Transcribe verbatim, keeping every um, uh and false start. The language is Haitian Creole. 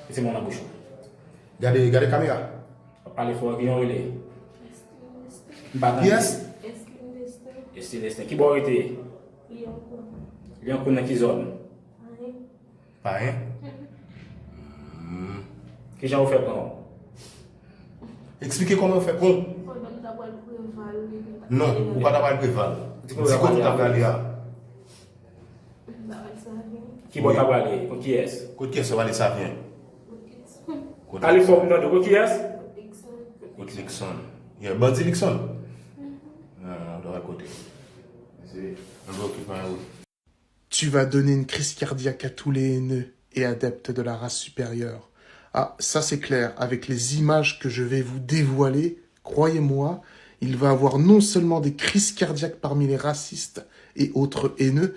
Mete men w nan bouch ou. Gade, gade kamera. W ap pale fò, ki jan w rele? M pa tande. Kiyès? Esteline Destin. Ki bò w rete? Lyankou. Lyankou nan ki zòn? Payen. Payen? Hmm. Ki jan w fè pran w? Eksplike kòman w fè pran w. Pandan m ta pral Preval, li te... Non, ou pa ta pral Preval. Di kote w ta prale a. Ki bò w ta prale? Kot kiyès? Kot kiyès w prale Savyen? Kot... Ale fò pou m tande w. Kot kiyès? Kot Likson. Yeah, bandi Likson? Ah, w ta prale kote? Se, an bloke pa yo. Tu vas donner une crise cardiaque à tous les haineux et adeptes de la race supérieure. Ah, ça c'est clair, avec les images que je vais vous dévoiler, croyez-moi, il va avoir non seulement des crises cardiaques parmi les racistes et autres haineux,